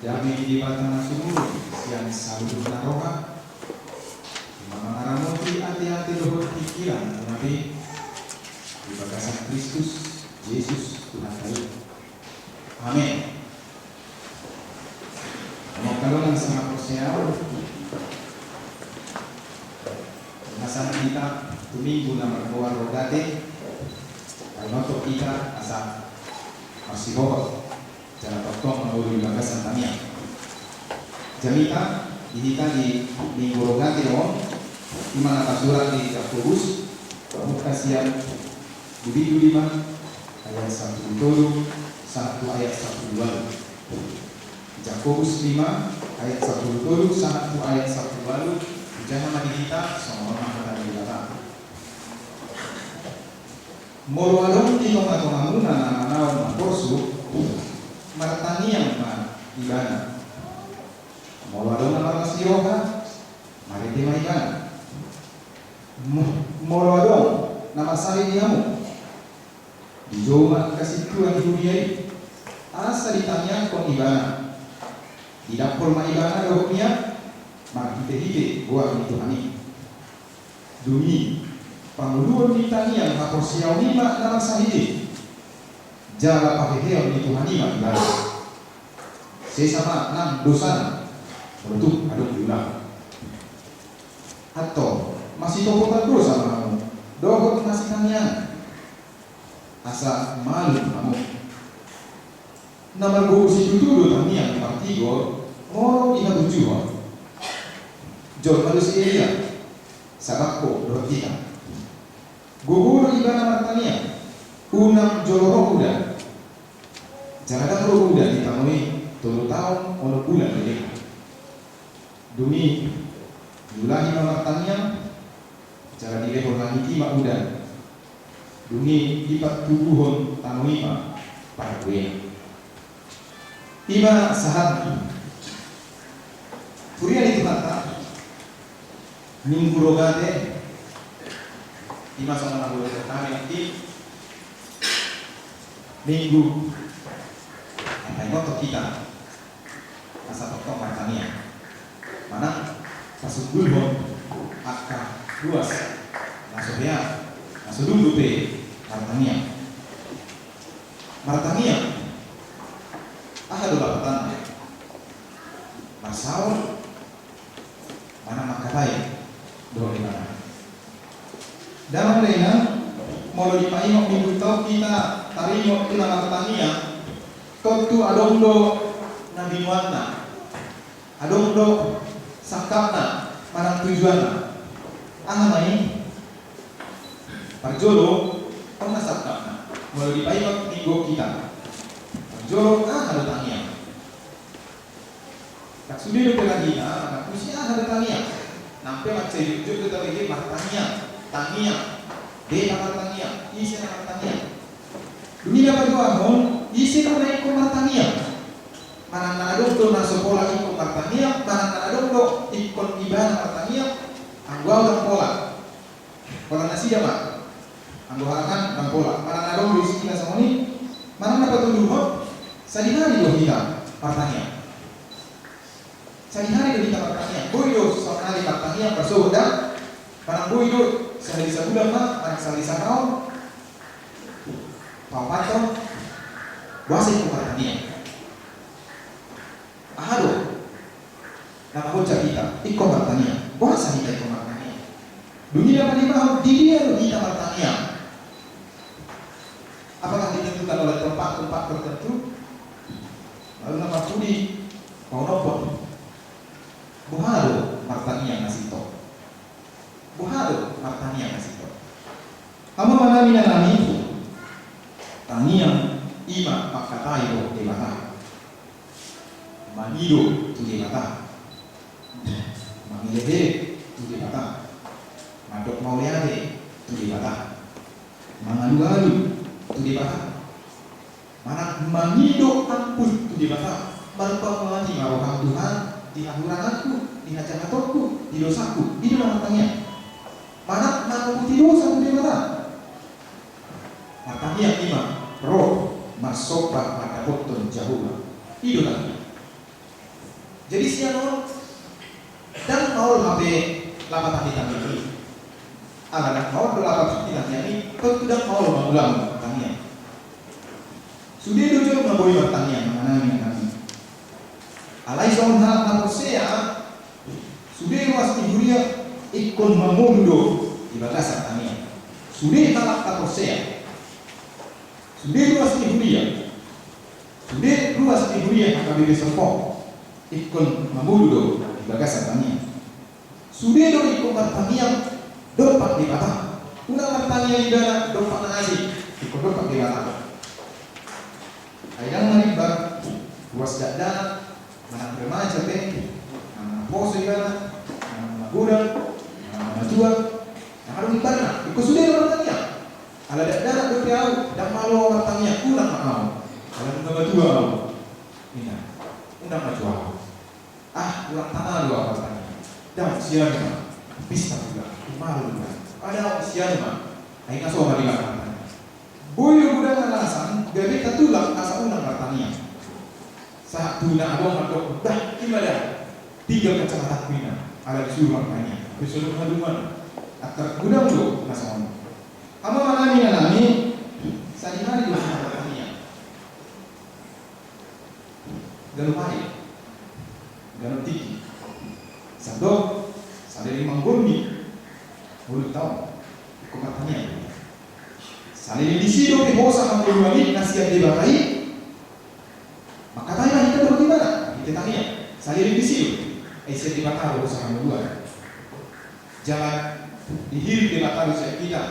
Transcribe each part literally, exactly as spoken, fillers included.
Dame ni Debata na sumurung sian saluhut na roha, i ma mangaramoti ateate dohot pingkiran muna be di bagasan Kristus Jesus Tuhanta i. Amen. Amang angka dongan sahaporseaon, pasahat hita tu Minggu na margoar Rogate, paingothon hita asa marsihohot jala tongtong mangolu di bagasan tangiang. Jamita di hita di Minggu Rogate on, i ma na tasurat di Jakobus, pamungka sian di Bindu lima ayat sampulu tolu sahat tu ayat sampulu ualu. Jakobus lima ayat sampulu tolu sahat tu ayat sampulu ualu. Hujaha ma di hita songon on ma hata ni Debata. Molo adong di tongatongamuna na manaon na porsuk, martangiang ma ibana. Molo adong na marlas ni roha, marende ma ibana. Mo-, molo adong na marsahit di hamu, dijou ma angka sintua ni huria i, asa ditangiangkon ibana. Didampol ma ibana dohot nian marhitehite goar ni Tuhan i. Dung i, pangoluon ni tangiang haporseaon i ma na marsahit i, jala paheheon ni Tuhan i ma ibana. Sesa ma nang dosana, molo tung adong diulahon. Antong, masitopotan dosa ma hamu dohot masitangiangan, asa malum hamu. Na margogo situtu do tangiang ni partigor molo di habujuhon. Jolma do si Elia, sabangko dohot hita. Gogo do ibana martangiang, unang jolo ro udan. Jala ndang ro udan di tano i tolu taon onom bulan do denggan. Dung i, diulahi ma martangiang, jala dilehon langit i ma udan. Dung i, dipatubuhon tano i ma parbuean. I ma sahat. Huria ni Tuhanta, Minggu Rogate, i ma songon na huboto hami nangkin, Minggu na paingothon hita asa tongtong martangiang. Manang pasunggulhon angka ruas na so hea, na so dung dope martangiang. Martangiang, aha do lapatanna? Marsaor, manang mangkatai dohot debata. Damang dainang, molo dipaingot minggu taon hita taringot tu na martangiang, tontu adong do na binoanna, adong do sangkapna manang tujuanna. Aha ma i? Parjolo, on na sangkapna molo dipaingot minggu hita. Parjolo, aha do tangiang? Ndang sude dope ra hita mangantusi aha do tangiang. Nang pe mansai jotjot do tabege martangiang, tangiang, beta martangiang, ise na martangiang. Dung i na paduahon, ise do na ingkon martangiang? Manang na adong do na so pola ingkon martangiang, manang na adong do ingkon ibana martangiang, anggo au ndang pola. Pola nasida ma. Anggo halahan ndang pola. Manang na adong do isina songon i, manang na patoluhon, sadihari do hita martangiang. Sadihari do hita martangiang. Boi do saonari martangiang, marsogot ndang. Manang boi do sahali sabulan ma, manang sahali sataon. Paopathon, boasa ingkon martangiang? Aha do na mangonsap hita ingkon martangiang? Boasa hita ingkon martangiang? Dung i na palimahon, di dia do hita martangiang? Apakah ditentukan oleh tempat-tempat tertentu? Lalu nama pudi paonomhon. Boha do martangiang na sintong? Boha do martangiang na sintong? Hamu amanami, inanami, tangiang i ma mangkatai dohot Debata. Mangido tu Debata. Mangelekelek tu Debata. Mandok mauliate tu Debata. Mangalualu tu Debata. Manang mangido ampun tu Debata, marpamuati ma roham Tuhan, di hahuranganku, di hajahatonku, di dosaku, i do na martangiang. Manang mangampuni dosa tu Debata. Martangiang i ma ro marsomba mandapothon Jahowa. I do tangiang. Jadi sian on, ndang maol hape lapatan ni tangiang i. Ala ndang maol do lapatan ni tangiang i, tontu ndang maol mangulahon tangiang. Sude do jolma boi martangiang, manang na nami. Alai songon halak na porsea, sude ruas ni huria ingkon mangolu do di bagasan tangiang. Sude halak na porsea, sude ruas ni huria, sude ruas ni huria H K B P Serpong ingkon mangolu do di bagasan tangiang. Sude do ingkon martangiang dompak Debata. Unang martangiang ibana dompak na asing, ingkon dompak Debata. Ai ndang marimbar ruas dakdanak, manang remaja pe, manang na poso ibana, manang na magodang, manang na matua, ndang adong imbarna. Ingkon sude do martangiang. Ala dakdanak dope ahu, ndang malo ahu martangiang, unang ma ahu. Ala nunga matua ahu, ninna, unang matua ahu. Ah, hurang tama do ahu martangiang. Ndang, sian ma, pista huda, umalo huda. Adong sian ma, ai nga so ma di bagasan tangiang. Boi do godang alasan gabe tatulak asa unang martangiang. Sahat tu na adong mandok, bah, ima da, tinggal kacamatanku, ninna, ala disuru martangiang. Besok na dungan, atar godang do na songon i. Hamu amang nami, inang nami, sadihari do hita martangiang. Ganup ari, ganup tingki. Sandok, saleleng manggommi, ngolu taon, ingkon martangiang. Saleleng disi dope hosa hangoluan i na sian Debata i, mangkatai ma hita dohot ibana, hita tangiang. Saleleng disi dope, ai sian Debata do hosa hangoluan. Jala dihirim Debata do sian hita,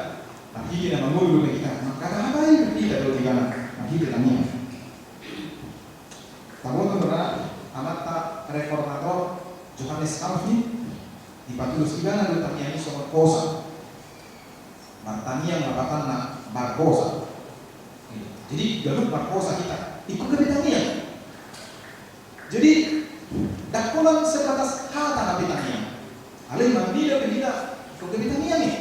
marhite na mangolu dope hita, mangkatai ma hita dohot ibana, marhite tangiang. Taboto do ra amanta reformator Johannes Calvin, dipatudos ibana do tangiang i songon hosa. Martangiang ma patanna marhosa. Jadi ganup marhosa hita, ingkon gabe tangiang. Jadi ndang holan sebatas hata hape tangiang. Alai marnida pe hita, ingkon gabe tangiang i.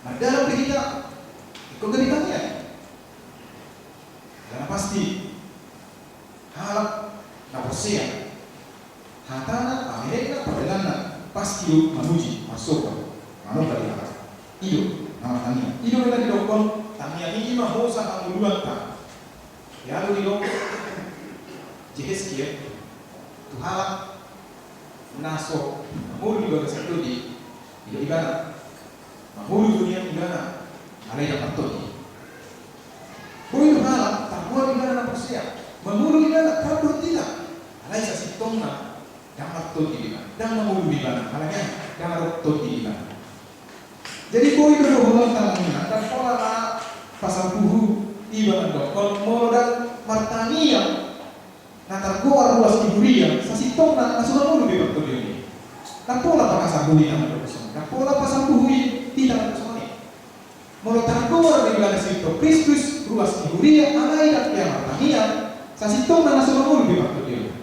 Mardalan pe hita, ingkon gabe tangiang. Karena pasti halak na porsea, hatana, pamerenna, pardalananna pasti do mamuji, marsomba, manopa Debata. I do na martangiang. I do na didokkon tangiang i ima hosa hangoluanta. Ia do didok Jehezkiel tu halak na so mangolu di bagasan tondi, didok ibana, mangolu do nian ibana, alai ndang martondi. Boi do halak targoar ibana na porsea, mangolu ibana, targoar ibana, alai sasintongna ndang martondi ibana, ndang mangolu ibana, alai ndang adong tondi ibana. Jadi boi do dohononta, ninna, ndang pola ra pasampuhu iba mandokkon molo ndang martangiang na targoar ruas ni huria, sasintongna na so mangolu be partondion i. Ndang pola pakasambulina mandokkon songon i, ndang pola pasampuhu i hita mandokkon songon i. Molo targoar do ibana sintong Kristus ruas ni huria, alai ndang pe martangiang, sasintongna na so mangolu be partondion i.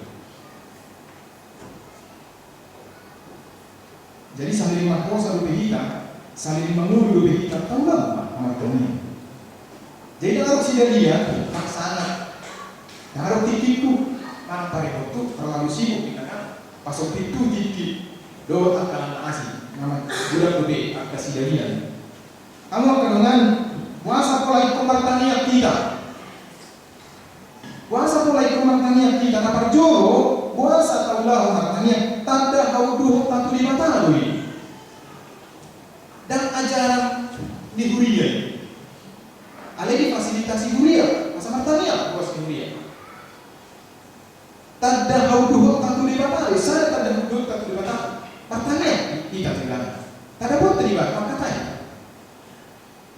Jadi saleleng marhosa dope hita, saleleng mangolu dope hita, taulahon ma hamartangiangan. Jadi ndang adong sidalian, ndang sangap, ndang adong tingkingku, manang parehotu terlalu sibuk di tangah, pasompitu tingki dohot angka na asing, manang godang dope angka sidalian. Hamu angka dongan, boasa pola ingkon martangiang hita? Boasa pola ingkon martangiang hita? Na parjolo, boasa taulahon martangiang? Tanda haunduhonta tu Debata do i. Ndang ajaran ni huria i. Alai difasilitasi huria asa martangiang ruas ni huria. Tanda haunduhonta tu Debata do i, sada tanda haunduhonta tu Debata. Martangiang hita tu Debata. Tanda haunduhonta tu Debata, markatai.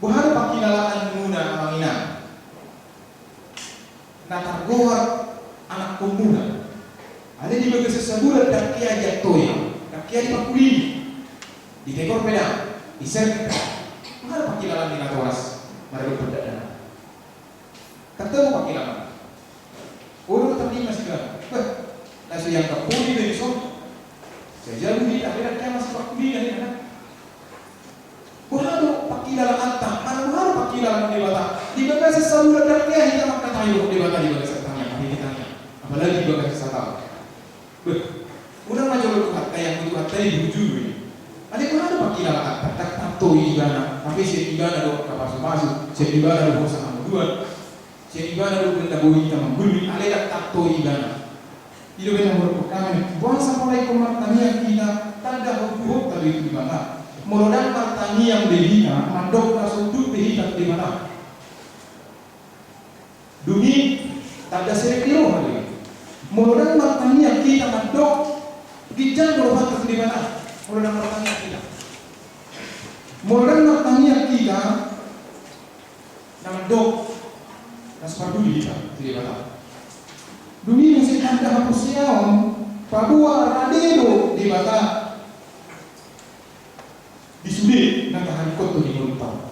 Boha do pangkilalaanmuna, amang inang, na targoar anakkonmuna? Alai di bagasan sabulan ndang hea diantoi, ndang hea dipangkulini, ditegor pe ndang, disergit pe ndang. Boha do pangkilalaan ni natoras maradophon dakdanak? Ketemu pangkilalaan. Olo, tarima siganup. Beh, na so ianggap holi do dison. Sai jabu hita, beda kiamat si pangkulina hita. Boha do pangkilalaanta? Manang boha do pangkilalaan Debata? Di bagasan sabulan ndang hea hita mangkatai dohot Debata di bagasan tangiang, marhite tangiang. Apalagi Lagi bagas sataon. Beh, unang ma jolo Tuhanta, yang Tuhanta i bujur i. Alai boha do pangkilalaanta, ndang tatoi ibana, hape sian ibana do angka pasupasu, sian ibana do hosa hamuduan, sian ibana do umbahen na boi hita manggulmi, alai ndang tatoi ibana. I do umbahen na hudokhon hami, boasa pola ingkon martangiang hita, tanda hautuhonta do i tu Debata. Molo ndang martangiang be hita, mandok na so unduk be hita tu Debata. Dung i tanda serep ni roha do i. Molo ndang martangiang hita, mandok ginjang do rohanta tu Debata. Molo ndang martangiang hita. Molo ndang martangiang hita, na mandok na so parduli hita tu Debata. Dung i muse tanda haporseaon, paboa rade do Debata di sude na taringkothon di ngolunta.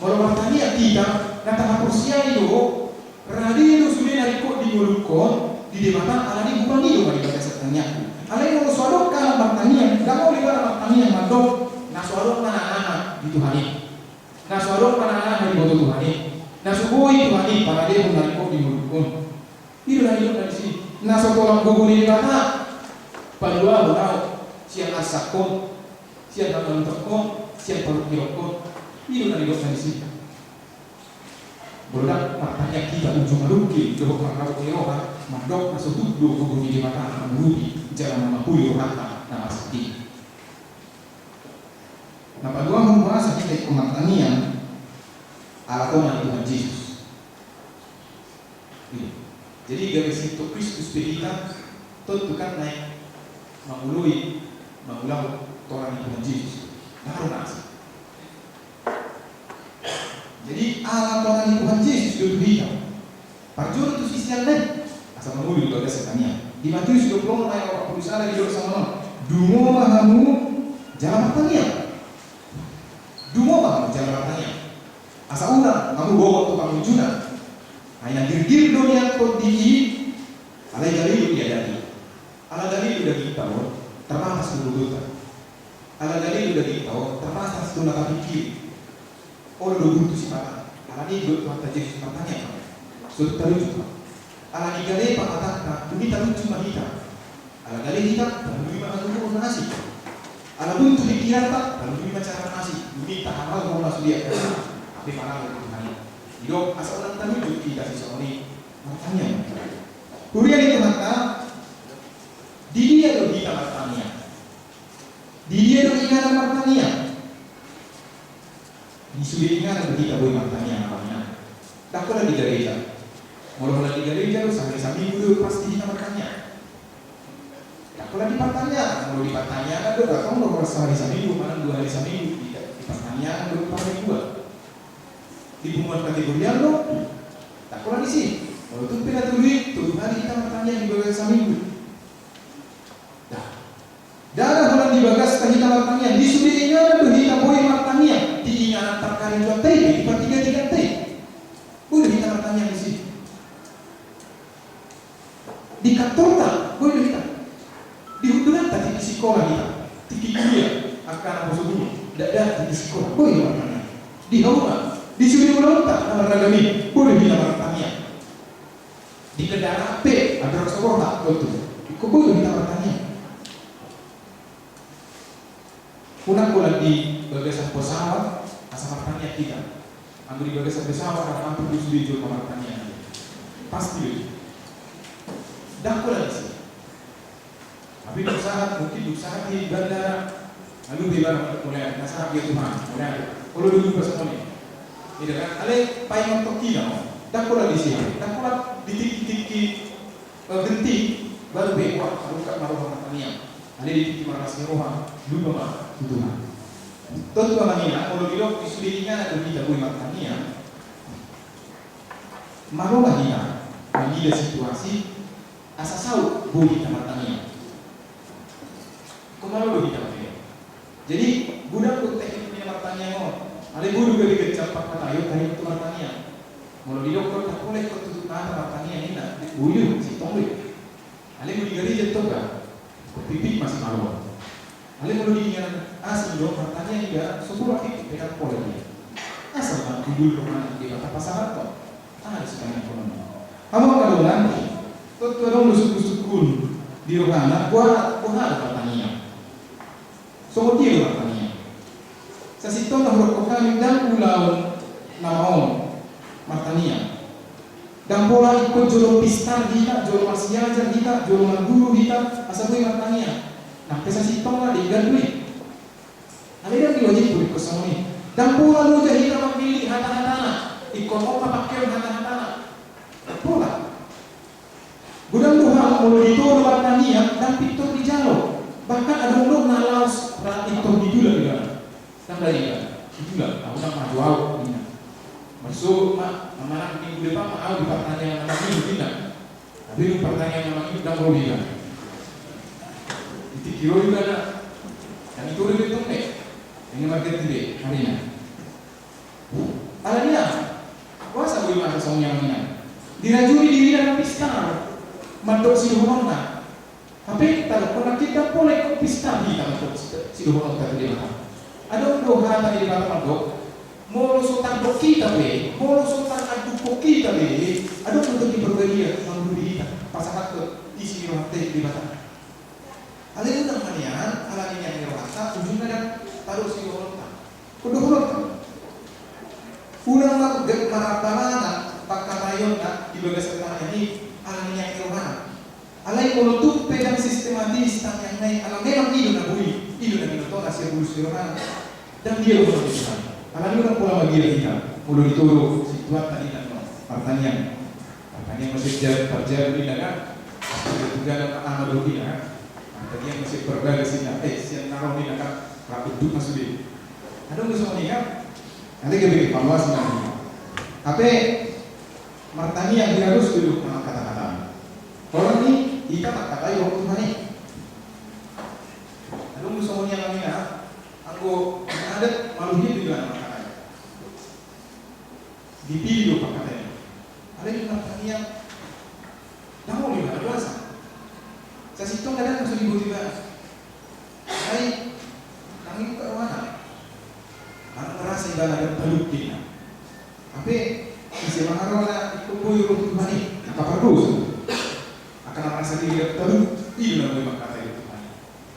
Molo martangiang hita, na tahaporseai do, rade do sude na ringkot di ngolungkon di Debata, alani i hubangihon do ma di bagasan tangiangku. Alai molo so adong halak martangiang, ndang olo ibana martangiang mandok na so adong ma na aha di Tuhan i. Na so adong ma na aha diboto Tuhan i. Na so boi Tuhan i paradehon na ringkot di ngolungkon. I do na nidokna disi. Na so tolap gogo ni Debata, paluahon ahu sian arsangkon, sian hamalumhonhon, sian parungkilonhon. I do na nidokna disi. Molo ndang martangiang hita, ujung manungkil dohot marrabot ni roha, mandok na so tuk do gogo ni Debata mangurupi jala mamangkuli rohanta na marsangkit. Na paduahon, boasa hita ingkon martangiang, ala tona ni Tuhan Jesus. Iya. Jadi gabe sian Kristus pe hita, tontu kan naeng mangoloi, mangulahon tona ni Tuhan Jesus. Ndang adong na asing. Jadi ala tona ni Tuhan Jesus do tu hita. Parjolo tu siseanna i, asa mangolu di bagasan tangiang. Di Matius dua pulu onom ayat opat pulu sada didok songon on: Dungo ma hamu jala martangiang. Dungo ma hamu jala martangiang. Asa unang hamu gogot tu pangunjunan. Ai na girgir do nian tondi i, alai gale do nian daging. Ala gale do dagingta on, terbatas do bobonta. Ala gale do dagingta on, terbatas do na tapingkiri. Olo do buntu sipata. Alani i didok Tuhanta Jesus: Martangiang ma, so tung taluju ma. Alani gale pangatangta, dung i taluju ma hita. Ala gale hita, taluju ma hangoluhon na asing. Ala buntu pingkiranta, taluju ma cara na asing. Dung i tahaholhon ma sude angka hape manang do Tuhan i. Didok asa unang taluju hita sisongon i. Martangiang ma. Huria ni Tuhanta, di dia do hita martangiang? Di dia do inganan martangiang? Di sude inganan do hita boi martangiang, amang inang. Ndang holan di gareja. Molo holan di gareja do, sahali saminggu do pasti hita martangiang. Ndang holan di partangiangan. Molo di partangiangan do, ndang tong do holan sahali saminggu manang dua hali saminggu, di, di partangiangan do parmingguan. Di punguan kategorial do, ndang holan disi. Molo tung pe na tolu i, tolu hali hita martangiang di bagasan saminggu. Ndang. Ndada holan di bagasta hita martangiang, di sude inganan do hita boi martangiang, di inganan parkarejoanta i, di partigatiganta i. Boi do hita martangiang disi. Di kantorta, boi do hita. Di hundulanta, di, di sikola hita, di kuliah, angka na poso bulung, ndada di sikola, boi do martangiang. Di hauma, di sude ulaonta na marragam i, boi do hita martangiang. Di kendaraan pe, andorang so borhat, tontu. Ingkon boi do hita martangiang. Unang holan di bagasan pesawat asa martangiang hita. Anggo di bagasan pesawat, ndang ampir do sude jolma martangiang. Pasti do. Ndang holan disi. Tapi dung sahat, mungkin dung sahat di bandara, lalu di bandara mulai, na sahat dia Tuhan, mulai. Olo do lupa songon i. Iya kan? Alai paingothon hita ma. Ndang holan disi. Ndang holan di tingki-tingki, eh, genting, baru be, wah, tarungkap ma roha martangiang. Alai di tingki marlas ni roha, lupa ma tu Tuhan. Tontu, amang inang, molo didok di sude inganan do hita boi martangiang, malo ma hita mangida situasi asa saut boi hita martangiang. Ingkon malo do hita martangiang. Jadi, godang do teknik ni na martangiang on. Alai boi do gabe ganjang pangkataion taringot tu martangiang. Molo didokkon, ndang pola ingkon tutup mata martangiang, ninna, boi do, sintong do i. Alai molo di gareja tong, ingkon pipit ma simalo on. Alai molo di inganan asing do, martangiang i da, so pola pipit pe ndang pola dia. Asal ma hundul rohana tu Debata pasahathon. Aha do sitangiangkonon i? Hamu angka dongan, tontu adong do sungkun-sungkun di rohana, boha, boha do martangiang. Songon dia do martangiang. Sasintongna hudokkon hami ndang ulaon na maol martangiang. Ndang pola ingkon jolo pistar hita, jolo marsiajar hita, jolo marguru hita, asa boi martangiang. Nang pe sasintongna denggan do i. Alai ndang diwajibhon ingkon songon i. Ndang pola loja hita mamillit hata-hatana. Ingkon on ma pangkeon hata-hatana. Ndang pola. Godang do hal molo ditoru martangiang ndang pintor dijalo. Bahkan adong do na laos ra pintor ditulak ibana. Ndang ra ibana ditulak, au ndang manjalo au ninna. Marsogot ma, manang minggu depan ma au di partangiangan na mangihut ninna. Tapi dung partangiangan na mangihut ndang ro ibana. Di tingki ro ibana. Ndang ditoru be tong be. Ninna marganti be arina. Alani aha? Boasa boi masa songon i amang inang? Dirajumi dirina na pistar mandok sidohononna. Hape tadokkon nangkin ndang pola ingkon pistar hita mandok sidohononta tu Debata. Adong do hata ni Debata mandok, molo so tardok hita be, molo so tarandungkon hita be, adong do Tondi Parbadia mangulahon hita, pasahathon isi ni rohanta i tu Debata. Alai unang ma nian, alani nian ni rohanta, ujungna ndang tadok sidohononta. Dohononta. Unang ma get marabbalana pangkataionna di bagasan tangiang i, alani nian ni rohana. Alai molo tung pe ndang sistematis tangiangna i, ala memang i do na boi, i do na binotona sian bulus ni rohana. Ndang dia do molo di Tuhan. Alani unang pola magia hita molo ditoru situan tangiang, no, partangiang. Partangiang ma sian parjabu ninna kan. Parjabu ninna kan. Partangiang ma sian parbagas ninna, eh, sian na ro ninna kan. Rap bentuk ma sude. Adong do songon i kan. Alai gabe evaluasi ma ninna. Hape martangiang hira dos do na mangkata-katai. Holan i hita mangkatai Roha ni Tuhan i. Adong do songon i amang inang. Anggo adat maluhir do ibana mangkatai. Dipillit do pangkataion. Alai dung martangiang ndang olo ibana, boasa? Sasintongna ndang na so diboto ibana. Alai ndang dibuka rohana. Ndang merasa ibana ndang talup ninna. Hape ise ma haroana ingkon boi ro tu Tuhan i? Angka pardosa. Angka na merasa diri ndang talup, i do na boi mangkatai tu Tuhan i.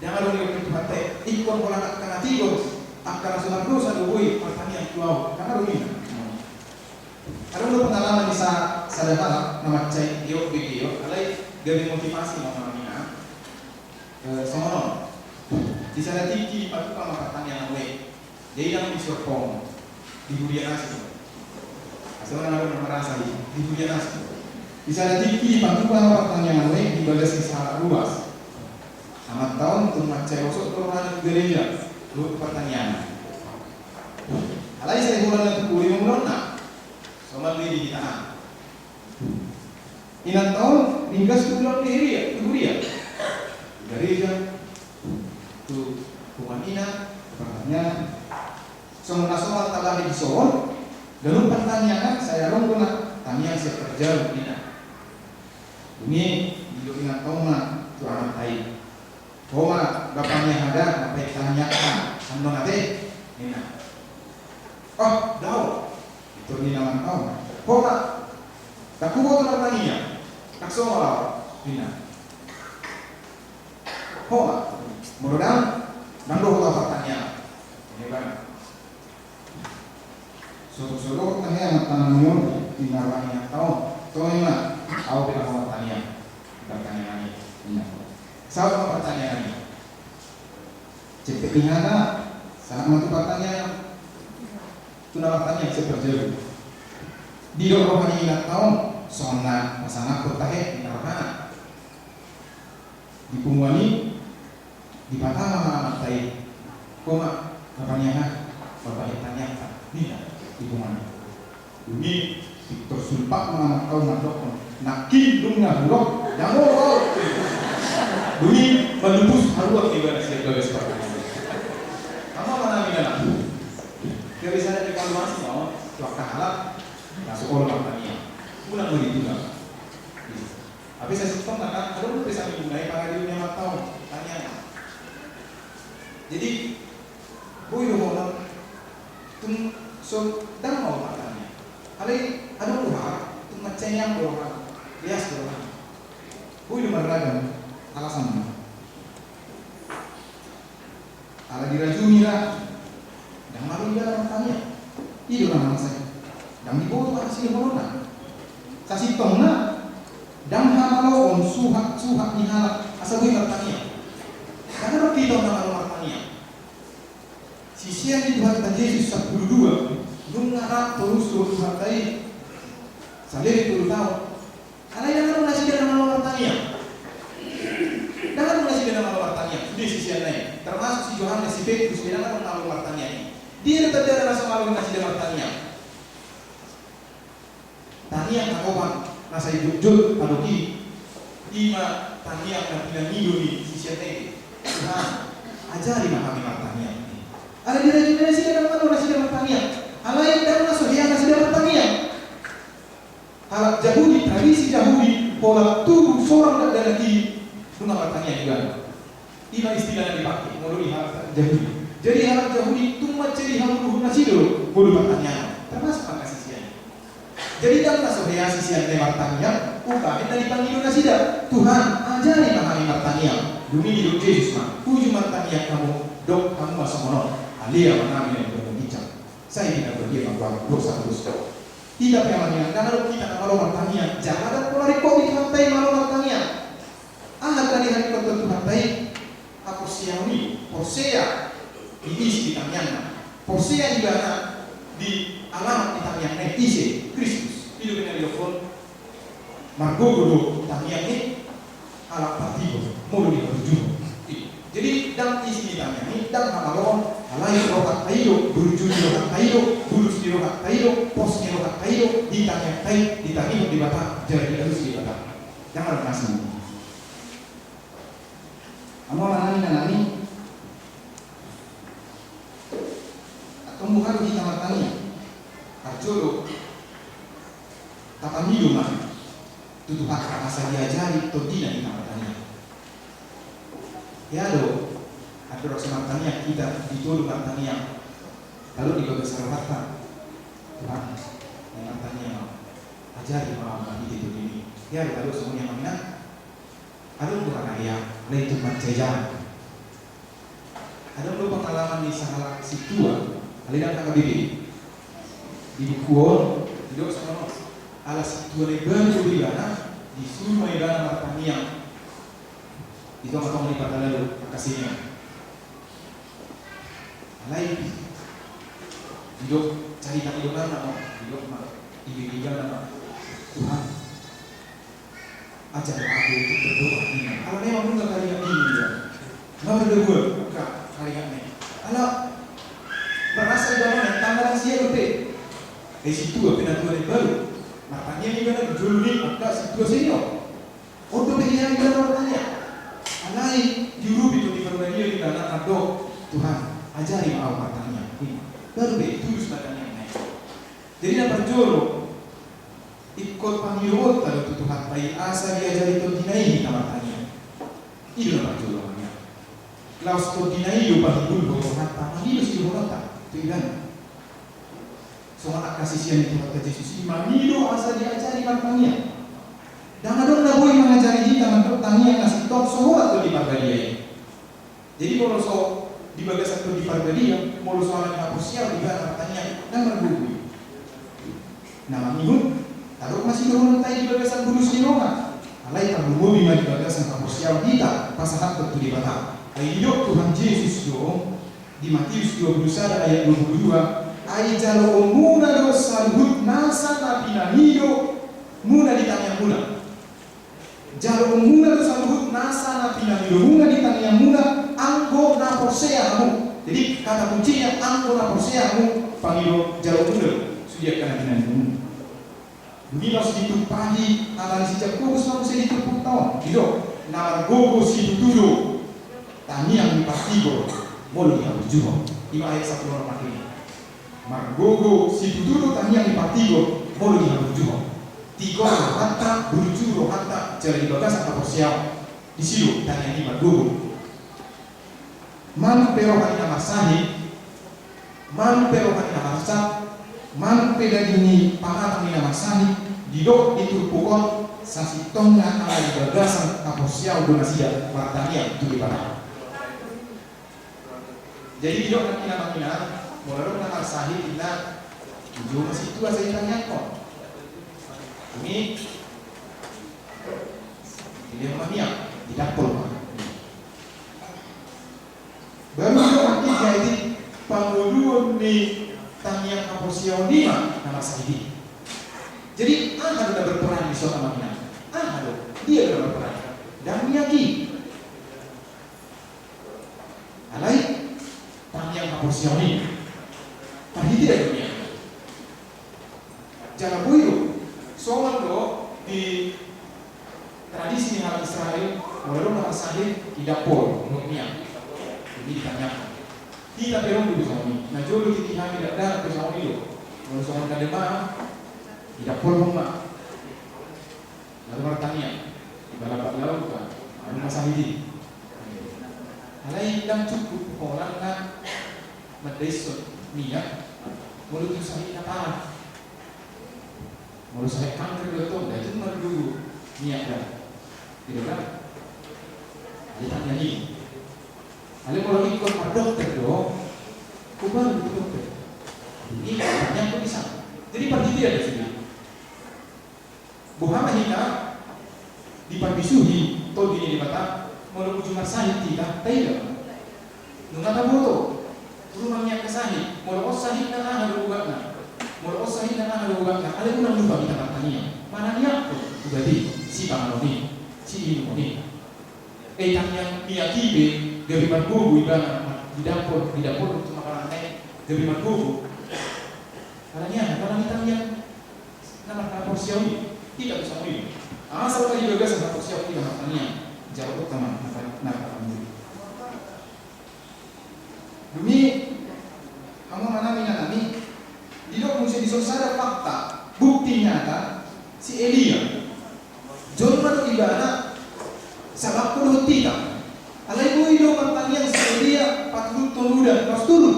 Ndang adong didokkon Tuhanta i, ingkon holan angka na tigor, angka na so mardosa do boi martangiang tu ahu, ndang adong ninna. Adong do pengalaman ni sa-, sada halak na mansai geot be geot, alai gabe motivasi ma amang inang. Eh, songon on. Di sada tingki patupa ma partangiangan i. Jadi ndang di surpong, di huria na asing. Asa unang adong na merasa i, di huria na asing. Di sada tingki patupa ma partangiangan i di bagas ni sahalak ruas. Amanta on tung mansai rosot do rohana tu gareja, dohot tu partangiangan. Alai sai holan na tu pudi ma ulaonna. Somal do i di hita an. Inanta on ringgas tu ulaon ni huria, tu huria. Tu gareja, tu punguan inang, tu partangiangan. Songon na somal tabahen dison, ganup partangiangan, sai adong do na tangiang sian parjabu ninna. Dung i didok inanta on ma tu amanta i. Ho ma, bapa ni aha da, na paik tangiangta annon ate, ninna. Oh, dao. Pintor ninna amanta on. Ho ma, ndang huboto martangiang. Ndang somal au, ninna. Ho ma, molo ndang, ndang dohot au partangiangan. Ninna ibana. So, so dohot tahe amanta nami on, ninna roha ni inanta on. Toe ma, au pe ndang martangiang. Partangiangan i, ninna. Saut ma partangiangan i. Cepat ni hata, sahat ma tu partangiangan. Tu na martangiang sian parjabu. Didok roha ni inanta on, songon na pasangaphon tahe, ninna rohana. Di punguan i, dipatama ma amanta i. Ho ma, bapa ni aha, bapa ni tangiangta, ninna, di punguan i. Dung i, pintor sulpak ma amanta on mandokkon. Nangkin dung na hudok, ndang olo au. Dung i, malupus haruar ibana sian bagas partangiangan. Amang inang. Gabe sada evaluasi ma on, tu angka halak na so olo martangiang. Unang ma ditulak. Hape sasintongna kan, adong dope sasintongna i pangadilan ni amanta on, tangiang. Jadi, boi dohonon, tung so ndang maol martangiang. Alai, adong do halak, tung mansai nian do rohana, lias do rohana. Boi do marragam alasanna. Ala dirajumi ra, ndang malo ibana martangiang. I do na masa i. Ndang diboto aha sidohononna. Sasintongna, ndang hamaloon suhat-suhat ni halak asa boi martangiang. Ndang adong hita na malo martangiang. Sisean ni Tuhanta Jesus sampulu dua, nunga rap torus tu Tuhanta i saleleng tolu taon. Alai ndang adong nasida na malo martangiang. Ndang adong nasida na malo martangiang. Sude siseanna i. Termasuk si Johannes, si Petrus, ndang adong na malo martangiang i. Dia do tandana na so malo nasida martangiang? Tangiang na gopan na sai jotjot tadok i, i ma tangiang na pinangido ni siseanna i. Tuhan, ajari ma hami martangiang. Alai dirajumi nasida ndang malo nasida martangiang. Alai ndang na so hea nasida martangiang. Halak Jahudi, tradisi Jahudi, holan tubu sorang dakdanak i, nunga martangiang ibana. I ma istilah na dipake molo di halak Jahudi. Jadi halak Jahudi tung mansai di hamu dohot nasida do molo martangiang, termasuk angka sisean. Jadi ndang na so hea siseanna i martangiang umbahen na dipangido nasida. Tuhan, ajari ma hami martangiang. Dung i didok Jesus ma, uju martangiang hamu, dok hamu ma songon on: Alea ma nami na di banua ginjang. Sai pinarbadia ma goarmu, dosa ma dosa. Hita pe amang inang, ndang adong hita na malo martangiang. Jala ndang pola ringkot di Tuhanta i malo martangiang. Aha tadi haringkothon Tuhanta i? Haporseaon i, porsea di isi ni tangiangna. Porsea ibana di alamat ni tangiangna i, ise? Kristus. I do umbahen na didokhon, margogo do tangiang i, ala partigor, molo dihaburjuhon. Jadi ndang isi ni tangiang i, ndang hamaloon, alai rohanta i do, burju ni rohanta i do, bulus ni rohanta i do, pos ni rohanta i do, di tangiangta i ditarihon Debata, jala dialusi Debata. Ndang adong na asing. Hamu amang nami, inang nami, antong boha do hita martangiang? Parjolo, tapangido ma tu Tuhanta asa diajari tondina hita martangiang. Ia do, andorang so martangiang hita, ditodo martangiang, tadok di bagasan rohanta: Tuhan, naeng martangiang ahu, ajari ma ahu marhite tondimi. Ia do tadok songon i, amang inang. Adong do hata na hea, alai tung mansai jahat. Adong do pengalaman ni sahalak sintua, alai ndang H K B P. Di buku on didok songon on: Ala sintua na imbaru do ibana, disuru ma ibana martangiang di tongatonga ni parhalado angka siseanna. Alai didok, carita ni donganna ma on, didok ma, didok ibana ma: Tuhan, ajari ahu untuk berdoa, ninna. Ala memang nunga taringot ninna. Nga mardoa angka taringot ninna. Ala merasa ibana na tanggal sia dope. Eh, sintua pe na tua na imbaru. Martangiang ibana di jolo ni angka sintua senior. On dope hea ibana martangiang. Alai diurupi Tondi Parbadia ibana mandok: Tuhan, ajari ma ahu martangiang, ninna. Baru be tulus ma tangiangna i. Jadi na parjolo, ingkon pangidoonta do tu Tuhanta i asa diajari tondina i hita martangiang. I do na parjolo, amang inang. Laos tondina i do pahibulhon rohanta mangido sidohononta tu ibana. Songon angka sisean ni Tuhanta Jesus i mangido asa diajari martangiang. Ndang adong na boi mangajari hita mandok tangiang na sintong so holan Tondi Parbadia i. Jadi molo so di bagasan Tondi Parbadia, molo so ala ni haporseaon ibana martangiang, ndang margogo i. Na mangihut, tadok ma sidohononta i di bagasan bulus ni roha. Alai tarlumobi ma di bagasan haporseaon hita pasahathon tu Debata. Ai didok Tuhan Jesus do di Matius dua pulu sada ayat dua pulu dua: Ai jaloonmuna do saluhut nasa na pinangidomuna di tangiangmuna. Jaloonmuna do saluhut nasa na pinangidomuna di tangiangmuna, anggo na porsea hamu. Jadi kata kuncinya, anggo na porsea hamu, pangido jaloonmuna do sude angka na pinangidomuna. Dung i laos ditumpahi hata ni si Jakobus ma muse di turpukta on, didok: Na margogo situtu do tangiang ni partigor molo dihaburjuhon. I ma ayat sampulu onom. Margogo situtu do tangiang ni partigor molo dihaburjuhon. Tigor rohanta, burju rohanta jala di bagasan haporseaon, disi do tangiang i margogo. Manang pe roha ni na marsahit, manang pe roha ni na marsat, manang pe daging ni pamatang ni na marsahit, Didok di turpuk on, sasintongna ala di bagasan haporseaon do nasida martangiang tu Debata. Jadi didok nangkin amang inang, molo adong na marsahit ninna, jolo ma sintua sai tangiangkon. Ini, ini ma miak, didampol ma. Baru didok nangkin jadi pangoluon ni tangiang haporseaon i ma na marsahit i. Jadi aha do na berperan dison amang inang? Aha do? Dia do na berperan. Ndang miak i. Alai tangiang haporseaon i. Parhitean do miak. Jala boi do, songon do di tradisi ni halak Israel, molo adong na marsahit, didampol, dohot miak. Jadi ditangiangkon. Hita pe adong do songon i. Na jolo tingki hami dakdanak pe songon i do. Molo songon na dema, didampolhon ma. Lalu martangiang, di balapak laut kan, anu marsahit i. Alai ndang cukup holan na mandaishon miak, molo tung sahit na parah. Molo sahit kanker do tong, da tung margogo miak da. Gitu kan? Alai tangiang i. Alai molo ingkon mardokter do, hubahen do tu dokter. Ini tangiang do bisa. Jadi parhitean do sude. Boha ma hita diparbisuhi Tondi ni Debata, molo uju marsahit hita, taida ma. Nunga taboto, rumang nian sahit, molo on sahitna aha do ubatna, molo on sahitna aha do ubatna, alai unang lupa hita martangiang, manangiangkon ubat i, sipanganon i, siinumon i. Eh, tangiang miak i pe, gabe margogo ibana, didampol, didampol tu makanan i, gabe margogo. Alani aha, alani tangiang na marhaporseaon i, hita pe songon i. Asal ma di bagasan haporseaon hita martangiang, jalo hot ma na, na, na, dung i, hamu amang nami, inang nami, didok muse dison sada fakta, bukti nyata, si Elia. Jolma do ibana, sabangko dohot hita. Alai boi do martangiang si Elia, patuduthon udan, pas turun.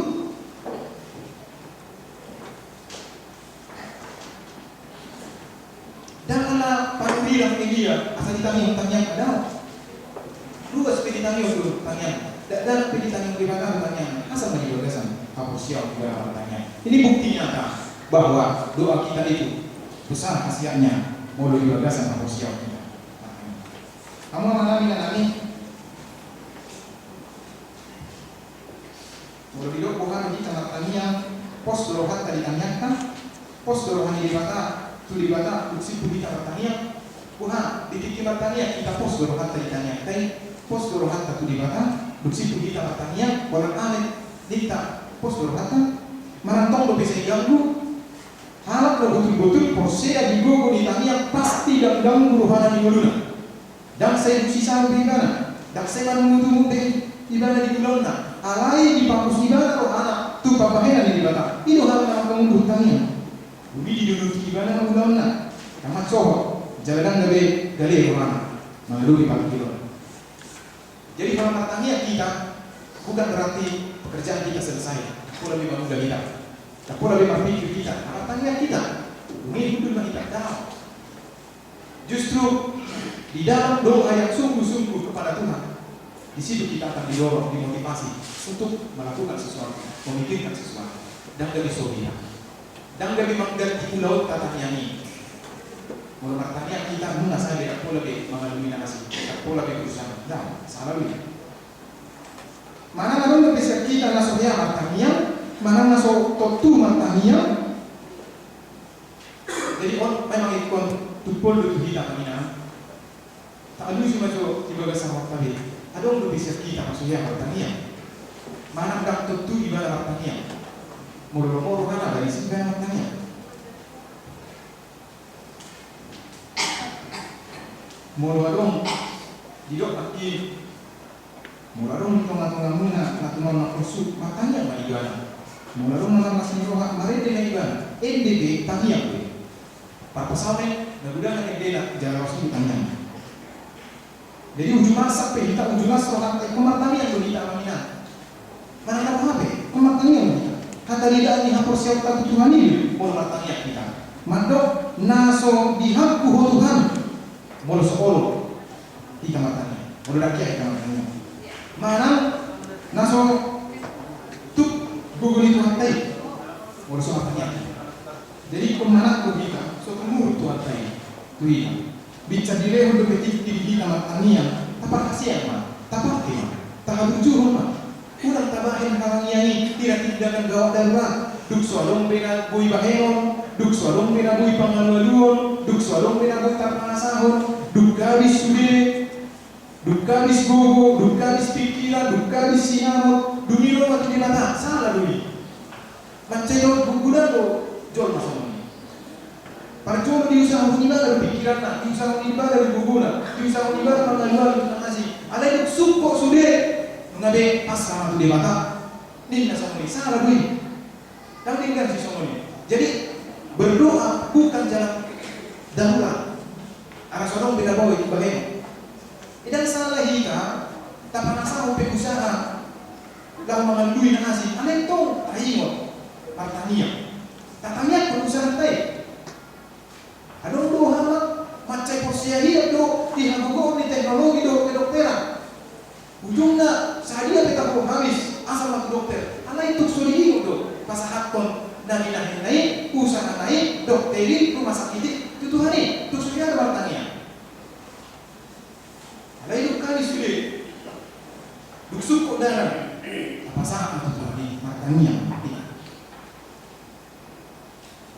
Ndang ala panurirang Elia, asa ditangihon tangiangna, daong. Ruas pe ditangihon do tangiangna, dakdanak pe ditangihon Debata do tangiangna, asa ma di bagasan haporseaon di bagasan tangiang. Ini bukti nyata bahwa doa kita itu besar khasiatnya molo di bagasan haporseaon hita. Hamu amang nami, inang nami, molo didok boha do hita martangiang, pos do rohanta di tangiangta, pos do roha ni Debata, tu Debata, dung simpul hita martangiang. Boha, di tingki martangiang hita pos do rohanta di tangiangta i, pos do rohanta tu Debata, dung simpul hita martangiang, holan amen ninta, pos do rohanta, manang tong dope sai ganggu, halak na botul-botul porsea di gogo ni tangiang pasti ndang ganggu rohana di ngoluna. Ndang sai busi saur be ibana, ndang sai marungut-ungut be ibana di ulaonna, alai dipapos ibana rohana tu pambahenan ni Debata. I do halak na mangkamundur tangiang. Dung i didodoki ibana ma ulaonna, ndang mansohot, jala ndang gabe gale rohana mangadopi panungkunan. Jadi molo martangiang hita, bukan berarti pekerjaan kita selesai. Ndang pola be mangula hita, ndang pola be marpikir hita, martangiang hita, dung i hundul ma hita, daong. Justru di dalam doa yang sungguh-sungguh kepada Tuhan, di situ kita akan didorong, dimotivasi untuk melakukan sesuatu, memikirkan sesuatu. Ndang gabe so hita, ndang gabe mangganti ulaonta tangiang i. Molo martangiang hita, nunga sadia, ndang pola be mangalului na asing, ndang pola be berusaha. Ndang, sala do i. Manang adong dope sian hita na so hea martangiang, manang na so tontu martangiang. Jadi on memang ingkon tumpol do tu hita, amang inang. Taalusi ma jo di bagasan rohanta be. Adong dope sian hita na so hea martangiang, manang ndang tontu ibana martangiang. Molo lomo rohana, barisi ibana martangiang. Molo adong, didok nangkin, molo adong di tonga-tongamuna na tumangihon na porsu, martangiang ma ibana. Molo adong na marlas ni roha, marende ma ibana. Ende pe, tangiang pe. Parpasahat na godang endena, jala laos i tangiang. Jadi uju marsak pe hita, uju las rohanta, ingkon martangiang do hita, amang inang. Manang na boha pe, ingkon martangiang do hita. Hatarida ni haporseaonta tu Tuhan i do, molo martangiang hita. Mandok, Na so dihangku ho Tuhan, molo so olo hita martangiang, molo ndang hea hita martangiang. Manang na so tuk gogo ni Tuhanta i, molo so martangiang. Jadi ingkon manat do hita, so tumuruk Tuhanta i tu hita. Binsan dilehon dope tingki di hita martangiang, taparhaseang ma, tapake ma, tahaburjuhon ma. Unang tabahen halangian i hira tindakan gawat darurat. Dung so adong be na boi bahenon, dung so adong be na boi pangalualuon, dung so adong be na boi tarpangasahon, dung habis sude, dung habis gogo, dung habis pingkiran, dung habis sinamot, dung i ro ma tu Debata, sala do i. Mansai dohot guguna do jolma songon i. Parjolo diusahahon ibana do pingkiranna, diusahahon ibana do gogona, diusahahon ibana mangalualu tu na asing. Alai dung sungkot sude, nunga be pasrah ma tu Debata. Ninna songon i, sala do i. Ndang denggan si songon i. Jadi, berdoa bukan jalan darurat. Ala so adong be na boi bahenon. Ndang sala hita tapangasahon pe usaha laho mangalului na asing, alai tong taingot martangiang. Tatangiangkon usahanta i. Adong do hama mansai porsea hian do di hagogoon ni teknologi dohot kedokteran. Ujungna sadia pe tabo habis asal ma tu dokter. Alai tung so diingot do pasahathon na binahenna i, usahana i, dokter i, rumah sakit i, tu Tuhan i, tung so hea do martangiang. Alai dung habis sude, dung sungkot dalan, tapasahat ma tu Tuhan i, martangiang ma hita.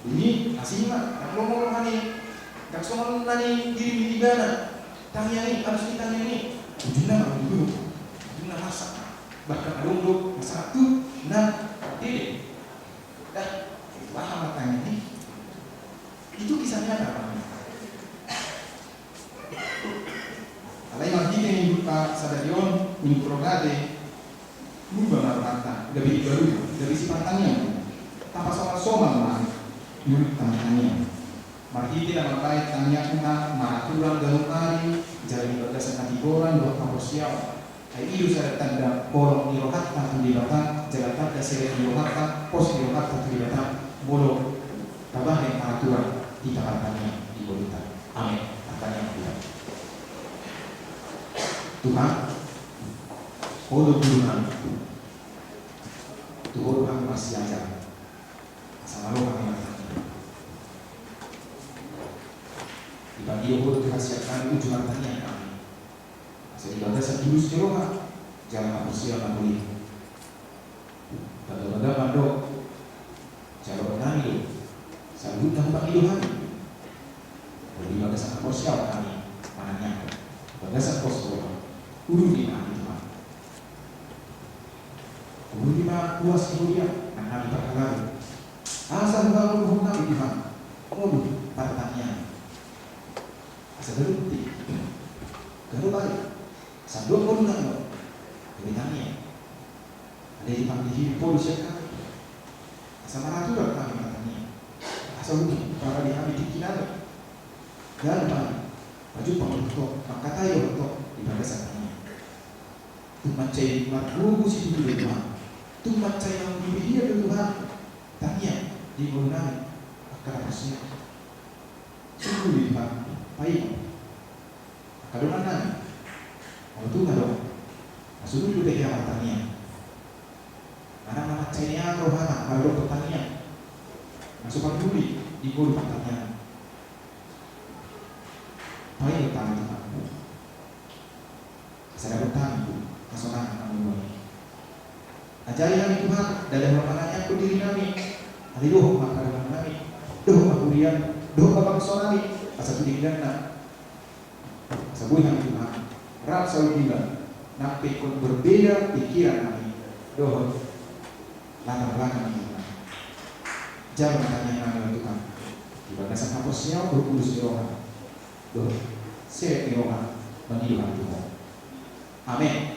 Dung i asing ma, ndang lomo rohana i, ndang songon na nihirim ni ibana. Tangiang i, alus ni tangiang i, ujungna ma, ujungna marsak. Bahkan adong do marsak tu na dede. Dah, itu aha ma tangiang i? Itu kisah nyata, Bang. Alai marhite ni Minggu sadari on, Minggu Rogate, muba ma rohanta, gabe dibaruba, gabe sipartangiang. Tapasomalsomal ma ngolunta martangiang. Marhite na mambahen tangiangta maraturan ganup ari, jala di bagasan hatigoran dohot haporseaon. Ai i do sada tanda holong ni rohanta tu Debata, jala tanda serep ni rohanta, pos ni rohanta tu Debata, molo tabahen paraturan hita martangiang di ngolunta. Amen. Martangiang hita. Tuhan, Ho do guru nami. Tu Ho do hami marsiajar. Asa malo hami martangiang. Dipangido Ho do tu hasian nami uju martangiang hami. Asa di bagasan tulus ni roha, jala haporseaon na holi. Bagabaga mandok, jaloon nami do saluhutna hupangido hami. Molo di bagasan haporseaon hami manangiangkon, bagasan pos ni roha, urupi ma hami Tuhan. Urupi ma ruas ni huriam nang hami parhalado. Asa huhaholongi hami Tuhan, ngolu partangiangan. Asa ganup tingki, ganup ari, sandok ngoluna i, gabe tangiang. Alai dipangido Ho do sian hami, asa maraturan hami martangiang. Asa unang parade hami tingki nami. Ganup ari, pajumpang dohot Ho, mangkatai dohot Ho di bagasan tangiang. Tung mansai margogo situtu do Tuhan. Tung mansai na umbibihian do Tuhan. Tangiang di ngolu nami angka na porsea. Sungkun do Tuhan, paingot angka dongan nami. Molo tung adong na so dung dope hea martangiang, manang na mansai neang rohana maradophon tangiang, na so parduli di ngolu partangiangan, paingot hami Tuhan. Asa dapot hami hasonangan na molo i. Ajari hami Tuhan, ndada marmanangiangkon diri nami, alai dohot ma angka dongan nami, dohot ma huriam, dohot ma bangso nami, asa tu dengganna. Asa boi hami Tuhan rap saundulan, nang pe ingkon berbeda pikiran nami dohot latar belakang ni Tuhan. Jalo ma tangiang nami Tuhan, di bagasan haporseaon dohot tulus ni roha, dohot serep ni roha, mangido hami tu Ho. Amen.